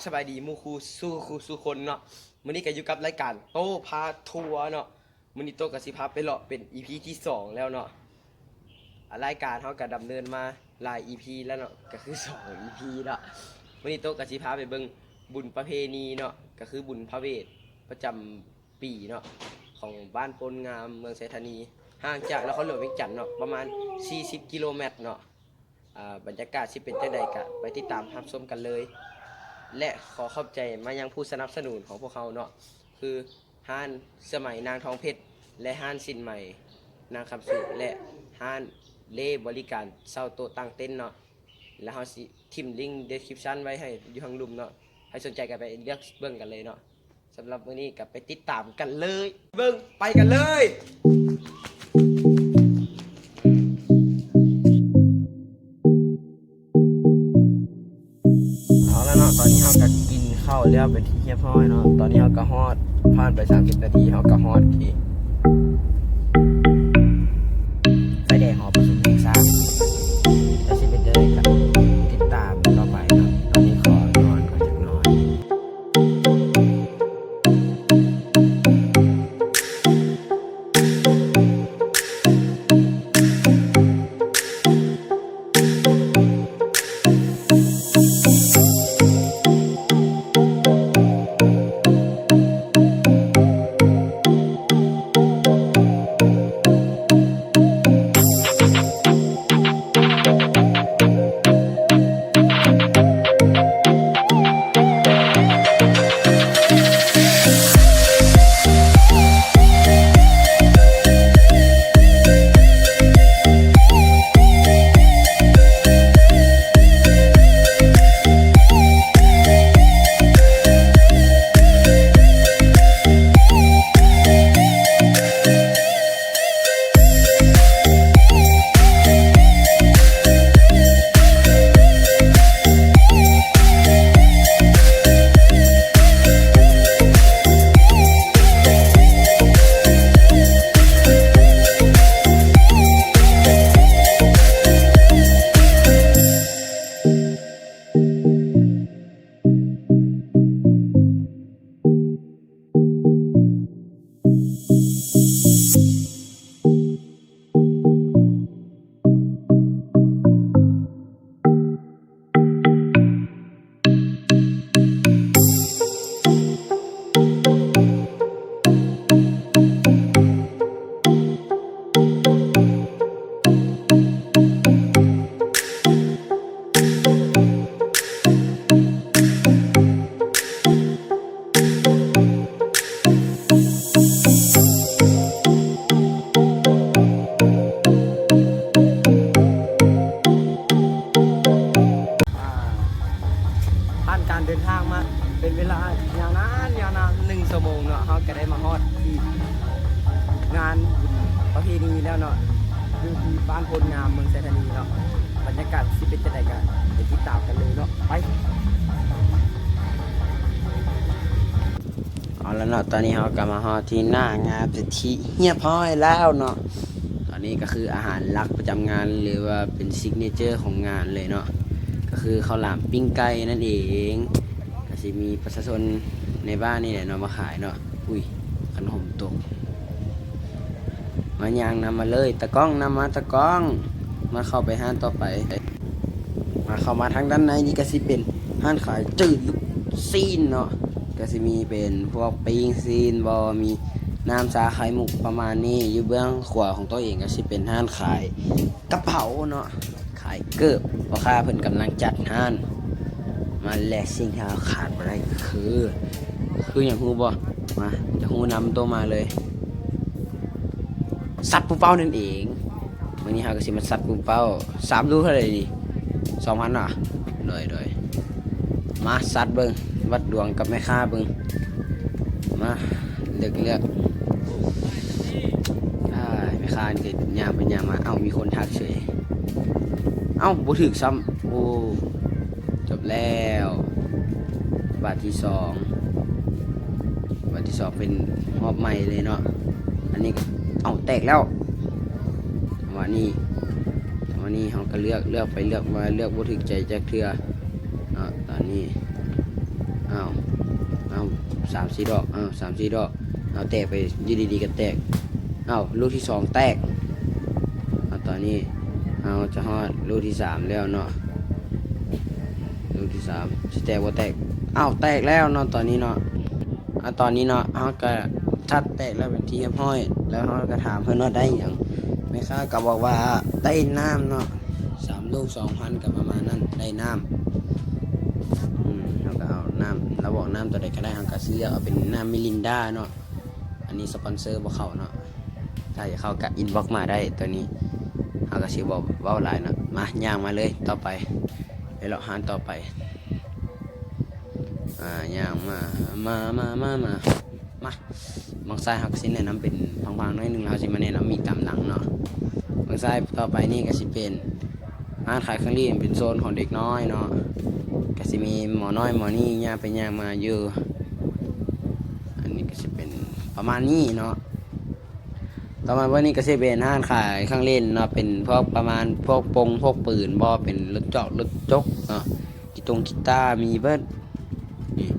ສະບາຍດີໝູ່ຄູ່ສູ່ຄູ່ສູ່ຄົນເນາະ, ມື້ນີ້ກໍຢູ່ກັບລາຍການໂຕ້ພາທົວເນາະ. ມື້ນີ້ໂຕ້ກໍຊິພາໄປເລາະເປັນອີພີທີສອງແລ້ວເນາະ. ອາ ລາຍການເຮົາກໍດຳເນີນມາຫຼາຍອີພີແລ້ວເນາະ, ກໍຄືສອງອີພີເນາະ. ມື້ນີ້ໂຕ້ກໍຊິພາໄປເບິ່ງບຸນປະເພນີເນາະ, ກໍຄືບຸນພະເວດປະຈຳ ປີເນາະ ຂອງບ້ານໂພນງາມ ເມືອງໄຊທານີ, ຫ່າງຈາກນະຄອນຫຼວງວຽງຈັນເນາະ ປະມານສີ່ສິບກິໂລແມັດເນາະ. ອາ ບັນຍາກາດຊິເປັນຈັ່ງໃດ ກະໄປຕິດຕາມຮັບຊົມກັນເລີຍ ແລະ ຂໍຂອບໃຈມາຍັງຜູ້ສະໜັບສະໜູນຂອງພວກເຮົາເນາະ ຄືຮ້ານເສື້ອໄໝນາງທອງເພັດ ແລະ ຮ້ານສິ້ນໄໝນາງຄຳສຸ ແລະ ຮ້ານເລບໍລິການເຊົ່າໂຕະຕັ້ງເຕັນເນາະ. ແລ້ວເຮົາຊິຖິ້ມລິ້ງເດສຄຣິບຊັນໄວ້ໃຫ້ຢູ່ທາງລຸ່ມເນາະ, ໃຜສົນໃຈກໍໄປເລືອກເບິ່ງກັນເລີຍເນາະ. ສຳລັບມື້ນີ້ກໍໄປຕິດຕາມກັນເລີຍ. ເບິ່ງ ໄປກັນເລີຍ. ເອົາລະເນາະ, ຕອນນີ້ເຮົາກໍກິນເຂົ້າແລ້ວເປັນທີ່ຮຽບຮ້ອຍເນາະ. ຕອນນີ້ເຮົາກໍຮອດ, ຜ່ານໄປສາມສິບນາທີ ເຮົາກໍຮອດທີ່ໄຟແດງຫໍປະຊຸມແຫ່ງຊາດ. ແລ້ວຊິເປັນຈັ່ງໃດກໍຕິດຕາມຕໍ່ໄປເນາະ. ຕອນນີ້ຂໍນອນກ່ອນຈັກໜ້ອຍ. ຜ່ານການເດີນທາງມາເປັນເວລາຍາວນານ, ຍາວນານໜຶ່ງຊົ່ວໂມງເນາະ, ເຮົາກໍໄດ້ມາຮອດທີ່ງານບຸນປະເພນີແລ້ວເນາະ, ຢູ່ທີ່ບ້ານໂພນງາມ ເມືອງໄຊທານີເນາະ. ບັນຍາກາດຊິເປັນຈັ່ງໃດກໍໄປຕິດຕາມກັນເລີຍເນາະ, ໄປ. ເອົາລະເນາະ, ຕອນນີ້ເຮົາກໍມາຮອດທີ່ໜ້າງານເປັນທີ່ຮຽບຮ້ອຍແລ້ວເນາະ. ຕອນນີ້ກໍຄືອາຫານຫຼັກປະຈຳງານ ຫຼືວ່າເປັນຊິກເນເຈີຂອງງານເລີຍເນາະ, ກໍຄືເຂົ້າຫຼາມປີ້ງໄກ່ນັ້ນເອງ. ກໍຊິມີປະຊາຊົນໃນບ້ານນີ້ແຫຼະເນາະ ມາຂາຍເນາະ. ອຸ້ຍ ຄັນຫົມຕົກ. ມາຍ່າງນຳມາເລີຍ ຕາກ້ອງ, ນຳມາຕາກ້ອງ. ມາເຂົ້າໄປຮ້ານຕໍ່ໄປ. ມາເຂົ້າມາທາງດ້ານໃນນີ້ກໍຊິເປັນຮ້ານຂາຍຈືດລູກຊີ້ນເນາະ, ກໍຊິມີເປັນພວກປີ້ງຊີ້ນບໍ ມີນ້ຳຊາໄຂ່ມຸກປະມານນີ້. ຢູ່ເບື້ອງຂວາຂອງໂຕເອງກໍຊິເປັນຮ້ານຂາຍກະເປົາເນາະ. ຂາຍເກີບ, ພໍ່ຄ້າເພິ່ນກຳລັງຈັດຮ້ານ. ມາແລະ ສິ່ງທີ່ເຮົາຂາດບໍ່ໄດ້ຄື ຄືຫຍັງຮູ້ບໍ່? ມາ ຈະຮູ້ນຳໂຕມາເລີຍ, ສັດປູເປົ້ານັ້ນເອງ. ມື້ນີ້ເຮົາກໍຊິມາສັດປູເປົ້າ. ສາມລູກເທົ່າໃດນີ້? ສອງພັນເນາະ. ໂດຍ ໂດຍ. ມາສັດເບິ່ງ, ວັດດວງກັບແມ່ຄ້າເບິ່ງ. ມາ ເລືອກ ເລືອກ. ອ້າຍ ແມ່ຄ້ານີ້ກໍຍ່າງໄປຍ່າງມາ. ເອົ້າ ມີຄົນທັກເສີຍ. ເອົ້າ ບໍ່ຖືກຊ້ຳ. ໂອ້ ຈົບແລ້ວ. ບາດທີສອງ ບາດທີສອງເປັນຮອບໃໝ່ເລີຍເນາະ. ອັນນີ້ ເອົ້າ ແຕກແລ້ວ. ຈັງຫວະນີ້ ຈັງຫວະນີ້ເຮົາກໍເລືອກ ເລືອກໄປເລືອກມາ ເລືອກບໍ່ຖືກໃຈຈັກເທື່ອເນາະ. ຕອນນີ້ ອ້າວ ອ້າວ ສາມສີ່ດອກ ອ້າວ ສາມສີ່ດອກ ອ້າວ ແຕກໄປ ຢູ່ດີໆກໍແຕກ ອ້າວ ລູກທີສອງແຕກ ອ້າວ ຕອນນີ້ເຮົາຈະຮອດລູກທີສາມແລ້ວເນາະ ລູກທີສາມ ຊິແຕກບໍ່ແຕກ ອ້າວ ແຕກແລ້ວເນາະ ຕອນນີ້ເນາະ ອາ ຕອນນີ້ເນາະ ເຮົາກະທັດແຕກແລ້ວເປັນທີ່ຮຽບຮ້ອຍ ແລ້ວເຮົາກະຖາມເພິ່ນວ່າໄດ້ຫຍັງ ແມ່ຄ້າກະບອກວ່າໄດ້ນ້ຳເນາະ ສາມລູກສອງພັນ ກະປະມານນັ້ນ ໄດ້ນ້ຳ ອືມ ເຮົາກະເອົານ້ຳ ລາວບອກນ້ຳໂຕໃດກະໄດ້ ເຮົາກະຊິເລືອກເອົາເປັນນ້ຳມິລິນດາເນາະ ອັນນີ້ສະປອນເຊີບໍ່ເຂົ້າເນາະ ຖ້າຢາກເຂົ້າກະອິນບັອກມາໄດ້ ໂຕນີ້ເຮົາກະຊິບໍ່ເວົ້າຫຼາຍເນາະ ມາ ຍ່າງມາເລີຍ ຕໍ່ໄປ ໄປເລາະຮ້ານຕໍ່ໄປ. ອາ ຍ່າງມາ ມາ ມາ ມາ ມາ ມາ ບາງຊາຍເຮົາກະຊິແນະນຳເປັນພັງໆໜ້ອຍໜຶ່ງ ແລ້ວເຮົາຊິມາແນະນຳມີຕາມຫຼັງເນາະ ບາງຊາຍຕໍ່ໄປນີ້ກະຊິເປັນຮ້ານຂາຍເຄື່ອງຫຼິ້ນ ເປັນໂຊນຂອງເດັກນ້ອຍເນາະ ກະຊິມີໝໍນ້ອຍໝໍນີ້ ຍ່າງໄປຍ່າງມາຢູ່ ອັນນີ້ກະຊິເປັນປະມານນີ້ເນາະ. ຕໍ່ມາເບິ່ງນີ້ກະຊິເປັນຮ້ານຂາຍເຄື່ອງຫຼິ້ນເນາະ ເປັນພວກປະມານພວກປົງພວກປືນບໍ ເປັນລົດຈອກລົດຈົກເນາະ ກີຕົງກີຕ້າມີເບິດ ນີ້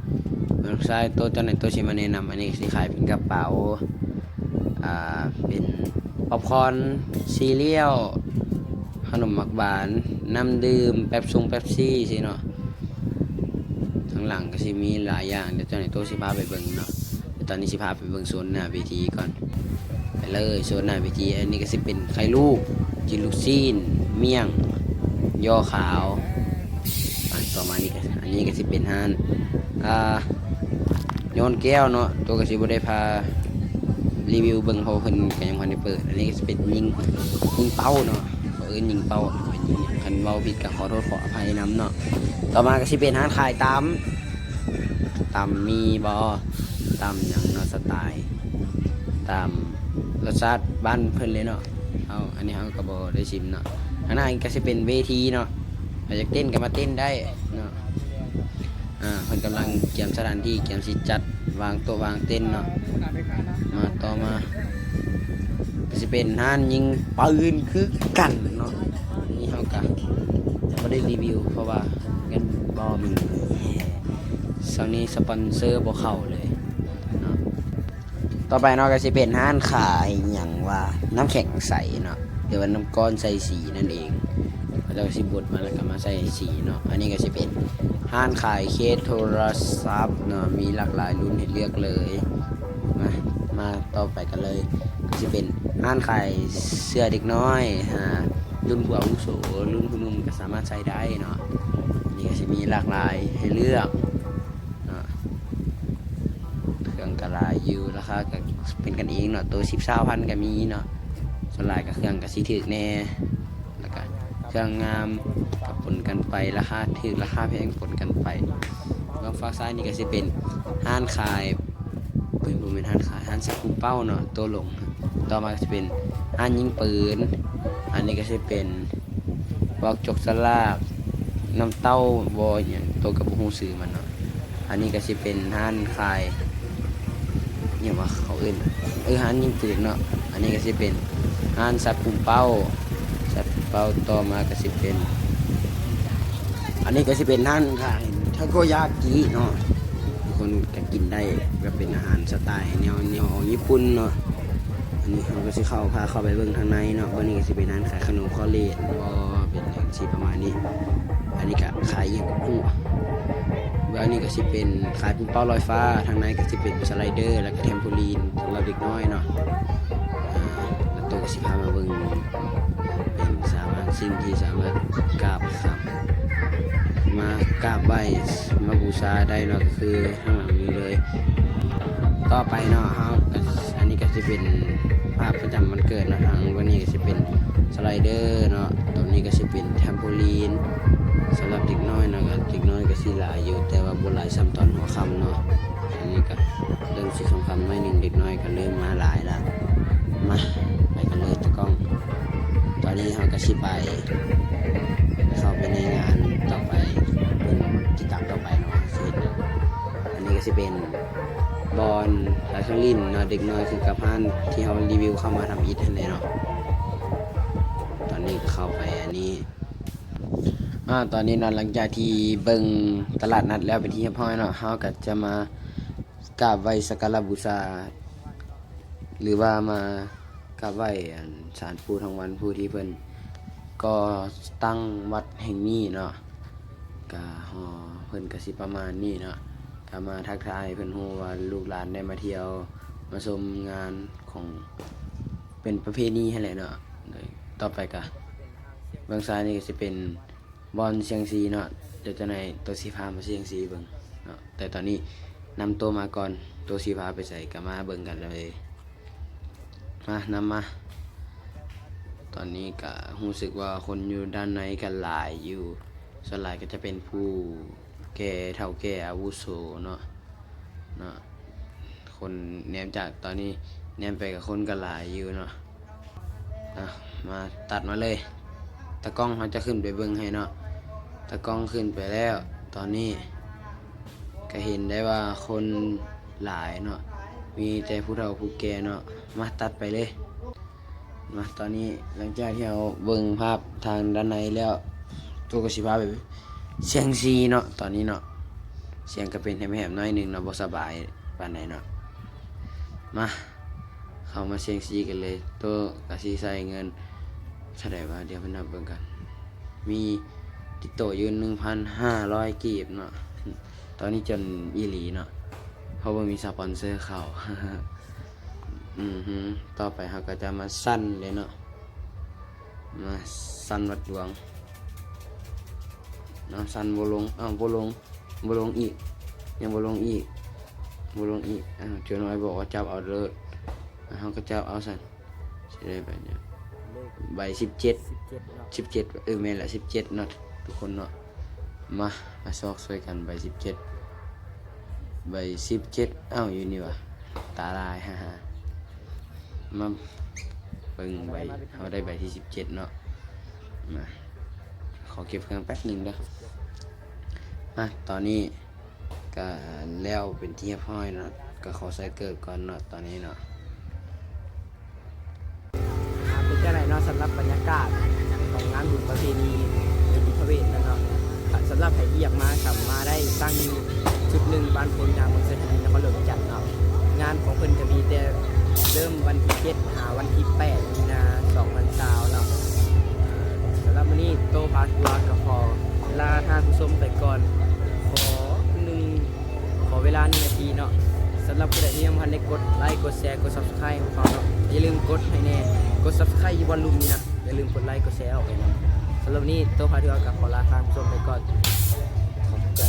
ເບິ່ງຊາຍໂຕເຈົ້າໃນໂຕຊິມາແນະນຳ ອັນນີ້ກະຊິຂາຍເປັນກະເປົາ ອ່າ ເປັນປັອບຄອນ ຊີຣຽວ ຂະໜົມໝາກບານ ນ້ຳດື່ມ ແປັບຊົງແປັບຊີຊີ້ເນາະ ທາງຫຼັງກະຊິມີຫຼາຍຢ່າງ ດຽວເຈົ້າໃນໂຕຊິພາໄປເບິ່ງເນາະ ແຕ່ຕອນນີ້ຊິພາໄປເບິ່ງໂຊນໜ້າເວທີກ່ອນ ໄປເລີຍ ໂຊນໜ້າເວທີ ອັນນີ້ກະຊິເປັນໄຂ່ລູກ ຈີນລູກຊີ້ນ ໝ້ຽງ ຍໍ່ຂາວ ອາ ຕໍ່ມານີ້ກະ ອັນນີ້ກະຊິເປັນຮ້ານ ອ່າ ໂຍນແກ້ວເນາະ ໂຕກະຊິບໍ່ໄດ້ພາຣີວິວເບິ່ງ ເພາະວ່າເພິ່ນກະຍັງບໍ່ທັນໄດ້ເປີດ ອັນນີ້ກະຊິເປັນຍິງ ຍິງເປົ້າເນາະ ເຂົາເອີ້ນຍິງເປົ້າ ຄັນເວົ້າຜິດກະຂໍໂທດຂໍອະໄພນຳເນາະ ຕໍ່ມາກະຊິເປັນຮ້ານຂາຍຕຳ ຕຳໝີ່ບໍ ຕຳຫຍັງເນາະ ສະໄຕລ໌ ຕາມລົດຊາດບ້ານເພິ່ນເລີຍເນາະ ເຮົາ ອັນນີ້ເຮົາກະບໍ່ໄດ້ຊິມເນາະ ທາງໜ້ານີ້ກະຊິເປັນເວທີເນາະ ໃຜຢາກເຕັ້ນກະມາເຕັ້ນໄດ້ເນາະ ອາ ເພິ່ນກຳລັງກຽມສະຖານທີ່ ກຽມຊິຈັດວາງໂຕະວາງເຕັນເນາະ ມາ ຕໍ່ມາກະຊິເປັນຮ້ານຍິງປືນຄືກັນເນາະ ນີ້ເຮົາກະບໍ່ໄດ້ຣີວິວ ເພາະວ່າເງິນບໍ່ມີ ຊ່ວງນີ້ສະປອນເຊີບໍ່ເຂົ້າເລີຍເນາະ ຕໍ່ໄປເນາະ ກະຊິເປັນຮ້ານຂາຍຫຍັງວ່າ ນ້ຳແຂງໃສເນາະ ຫຼືວ່ານ້ຳກ້ອນໃສ່ສີນັ້ນເອງ ເຂົາເຈົ້າຊິບົດມາແລ້ວກະມາໃສ່ສີເນາະ ອັນນີ້ກະຊິເປັນຮ້ານຂາຍເຄສໂທລະສັບເນາະ ມີຫຼາກຫຼາຍລຸ້ນໃຫ້ເລືອກເລີຍ ມາ ມາຕໍ່ໄປກັນເລີຍ ກະຊິເປັນຮ້ານຂາຍເສື້ອເດັກນ້ອຍ ຫາ ລຸ້ນຜູ້ອາວຸໂສ ລຸ້ນຜູ້ໜຸ່ມກະສາມາດໃສ່ໄດ້ເນາະ ນີ້ກະຊິມີຫຼາກຫຼາຍໃຫ້ເລືອກເນາະ ເຄື່ອງກະຫຼາຍຢູ່ ລາຄາກະເປັນກັນເອງເນາະ ໂຕສິບ ຊາວພັນກະມີເນາະ ສ່ວນຫຼາຍກະເຄື່ອງກະຊິຖືກແດ່ ລະກະເຄື່ອງງາມກະປົນກັນໄປ ລາຄາຖືກລາຄາແພງປົນກັນໄປ ເບື້ອງຟາກຊ້າຍນີ້ກະຊິເປັນຮ້ານຂາຍ ເອີຍ ບໍ່ແມ່ນຮ້ານຂາຍ ຮ້ານສັກປຸມເປົ້າເນາະ ໂຕລົງ ຕໍ່ມາກະຊິເປັນຮ້ານຍິງປືນ ອັນນີ້ກະຊິເປັນ ພວກຈົກສະຫຼາກ ນ້ຳເຕົ້າບໍ່ ອີ່ຫຍັງ ໂຕກະບໍ່ຮູ້ຊື່ມັນເນາະ ອັນນີ້ກະຊິເປັນຮ້ານຂາຍ ອີ່ຫຍັງວະ ເຂົາເອີ້ນ ເອີ ຮ້ານຍິງປືນເນາະ ອັນນີ້ກະຊິເປັນຮ້ານສັກປຸມເປົ້າ ສັກປຸມເປົ້າ ຕໍ່ມາກະຊິເປັນ ອັນນີ້ກະຊິເປັນຮ້ານຂາຍທາໂກຍາກິເນາະ ທຸກຄົນກະກິນໄດ້ ກະເປັນອາຫານສະໄຕແນວ ແນວອອກຍີ່ປຸ່ນເນາະ ອັນນີ້ເຮົາກະຊິເຂົ້າ ພາເຂົ້າໄປເບິ່ງທາງໃນເນາະ ເບິ່ງນີ້ກະຊິເປັນຮ້ານຂາຍຂະໜົມຄໍເລດ ເປັນຫຍັງຊິປະມານນີ້ ອັນນີ້ກະຂາຍອີ່ຫຍັງກະບໍ່ຮູ້ ເບື້ອງນີ້ກະຊິເປັນຂາຍປຸມເປົ້າລອຍຟ້າ ທາງໃນກະຊິເປັນສະໄລເດີ ແລ້ວກະແທມໂບລີນສຳລັບເດັກນ້ອຍເນາະ ອາ ແລ້ວໂຕກະຊິພາມາເບິ່ງ ເປັນສາມາດ ສິ່ງທີ່ສາມາດກາບ ມາກາບໄຫວ້ ມາບູຊາໄດ້ເນາະ ກະຄື ທາງຫຼັງນີ້ເລີຍ ຕໍ່ໄປເນາະ ເຮົາກະ ອັນນີ້ກະຊິເປັນພາບປະຈຳວັນເກີດເນາະ ທາງເບື້ອງນີ້ກະຊິເປັນສະໄລເດີເນາະ ໂຕນີ້ກະຊິເປັນແທມໂບລີນ ສຳລັບເດັກນ້ອຍເນາະ ກະເດັກນ້ອຍກະຊິຫຼາຍຢູ່ ແຕ່ວ່າບໍ່ຫຼາຍສ່ຳຕອນຫົວຄ່ຳເນາະ ອັນນີ້ກະເລີ່ມຊິຄ່ຳໆໜ້ອຍໜຶ່ງ ເດັກນ້ອຍກະເລີ່ມມາຫຼາຍລະ ມາ ໄປກັນເລີຍຕາກ້ອງ ຕອນນີ້ເຮົາກະຊິໄປ ເຂົ້າໄປໃນງານຕໍ່ໄປ ເບິ່ງກິດຈະກຳຕໍ່ໄປເນາະ ຊິເຮັດຫຍັງ ອັນນີ້ກະຊິເປັນບ່ອນຂາຍເຄື່ອງຫຼິ້ນເນາະ ເດັກນ້ອຍຄືກັບຮ້ານທີ່ເຮົາຣີວິວເຂົ້າມາທຳອິດຫັ້ນແຫຼະເນາະ ຕອນນີ້ກະເຂົ້າໄປອັນນີ້ ອາ ຕອນນີ້ເນາະ ຫຼັງຈາກທີ່ເບິ່ງຕະຫຼາດນັດແລ້ວເປັນທີ່ຮຽບຮ້ອຍເນາະ ເຮົາກໍຈະມາກາບໄຫວ້ສັກກາລະບູຊາ ຫຼືວ່າມາກາບໄຫວ້ອັນສານປູທອງວັນ ຜູ້ທີ່ເພິ່ນກໍ່ຕັ້ງວັດແຫ່ງນີ້ເນາະ. ກະຫໍເພິ່ນກະຊິປະມານນີ້ເນາະ ກະມາທັກທາຍໃຫ້ເພິ່ນຮູ້ວ່າລູກຫຼານໄດ້ມາທ່ຽວມາຊົມງານຂອງ ເປັນປະເພນີຫັ້ນແຫຼະເນາະ. ໂດຍຕໍ່ໄປກະເບື້ອງຊ້າຍນີ້ກະຊິເປັນບ່ອນສ່ຽງຊີເນາະ ດຽວຈັກໜ່ອຍໂຕຊິພາມາສ່ຽງຊີເບິ່ງເນາະ ແຕ່ຕອນນີ້ນຳໂຕມາກ່ອນ ໂຕຊິພາໄປໃສກະມາເບິ່ງກັນເລີຍ ມາ ນຳມາ. ຕອນນີ້ກະຮູ້ສຶກວ່າຄົນຢູ່ດ້ານໃນກະຫຼາຍຢູ່ ສ່ວນຫຼາຍກະຈະເປັນຜູ້ແກ່ ເຖົ້າແກ່ອາວຸໂສເນາະ ເນາະ ຄົນແນມຈາກຕອນນີ້ແນມໄປກະຄົນກະຫຼາຍຢູ່ເນາະ. ອາ ມາ ຕັດມາເລີຍ ຕາກ້ອງເຮົາຈະຂຶ້ນໄປເບິ່ງໃຫ້ເນາະ ຕາກ້ອງຂຶ້ນໄປແລ້ວ ຕອນນີ້ກະເຫັນໄດ້ວ່າຄົນຫຼາຍເນາະ ມີແຕ່ຜູ້ເຖົ້າຜູ້ແກ່ເນາະ. ມາ ຕັດໄປເລີຍ. ມາ ຕອນນີ້ຫຼັງຈາກທີ່ເຮົາເບິ່ງພາບທາງດ້ານໃນແລ້ວ ໂຕກໍຊິພາໄປສ່ຽງຊີເນາະ ຕອນນີ້ເນາະ ສຽງກໍເປັນແຫບໆໜ້ອຍໜຶ່ງເນາະ ບໍ່ສະບາຍປານໃດເນາະ. ມາ ເຂົ້າມາສ່ຽງຊີກັນເລີຍ ໂຕກໍຊິໃຊ້ເງິນເທົ່າໃດວະ ດຽວໄປນັບເບິ່ງກັນ ມີຕິດໂຕຢູ່ໜຶ່ງພັນຫ້າຮ້ອຍກີບເນາະ ຕອນນີ້ຈົນອີ່ຫຼີເນາະ ເພາະບໍ່ມີສະປອນເຊີເຂົ້າ. ອືຫື ຕໍ່ໄປເຮົາກໍຈະມາສັ່ນເລີຍເນາະ ມາສັ່ນວັດດວງເນາະ ສັ່ນບໍ່ລົງ ເອົ້າ ບໍ່ລົງ ບໍ່ລົງອີກ ຍັງບໍ່ລົງອີກ ບໍ່ລົງອີກ. ອ້າວ ເຈົ້ານ້ອຍບອກວ່າຈັບເອົາໂລດ ເຮົາກໍຈັບເອົາຊັ້ນ ຊິໄດ້ໃບຫຍັງ ໃບສິບເຈັດ ສິບເຈັດເນາະ ສິບເຈັດ ເອີ ແມ່ນລະ ສິບເຈັດເນາະທຸກຄົນເນາະ. ມາ ມາຊອກຊ່ວຍກັນ ໃບສິບເຈັດ ໃບສິບເຈັດ ອ້າວ ຢູ່ນີ້ຫວາ ຕາລາຍ ຮາໆ. ມາເບິ່ງໃບ ເຮົາໄດ້ໃບທີສິບເຈັດເນາະ. ມາ ຂໍເກັບເຄື່ອງແປັບໜຶ່ງເດີ. ມາ ຕອນນີ້ກະແລ້ວເປັນທີ່ຮຽບຮ້ອຍເນາະ ກະຂໍໃສ່ເກີບກ່ອນເນາະ ຕອນນີ້ເນາະ. ອ່າ ເປັນຈັ່ງໃດເນາະ ສຳລັບບັນຍາກາດຂອງງານບຸນປະເພນີບຸນພະເວດນັ້ນເນາະ? ສຳລັບໃຜທີ່ຢາກມາ ສາມາດມາໄດ້ ຕັ້ງຢູ່ຈຸດໜຶ່ງ ບ້ານໂພນງາມ ເມືອງໄຊທານີ ນະຄອນຫຼວງວຽງຈັນເນາະ. ງານຂອງເພິ່ນກະມີແຕ່ເລີ່ມວັນທີເຈັດ ຫາວັນທີແປດ ມີນາ ສອງພັນຊາວເນາະ. ສຳລັບມື້ນີ້ ໂຕພາທົວກະຂໍລາທ່ານຜູ້ຊົມໄປກ່ອນ ຂໍໜຶ່ງ ຂໍເວລາໜຶ່ງນາທີເນາະ. ສຳລັບຜູ້ໃດທີ່ຍັງບໍ່ທັນໄດ້ກົດໄລ ກົດແຊ ກົດ Subscribe ຂອງເຮົາເນາະ ຢ່າລືມກົດໃຫ້ແນ່ ກົດ Subscribe ຢູ່ບ່ອນລຸ່ມນີ້ນະ ຢ່າລືມກົດໄລ ກົດແຊໃຫ້ເນາະ. ສຳລັບມື້ນີ້ ໂຕພາເທື່ອກະຂໍລາທ່ານຜູ້ຊົມໄປກ່ອນ ຂອບໃຈ.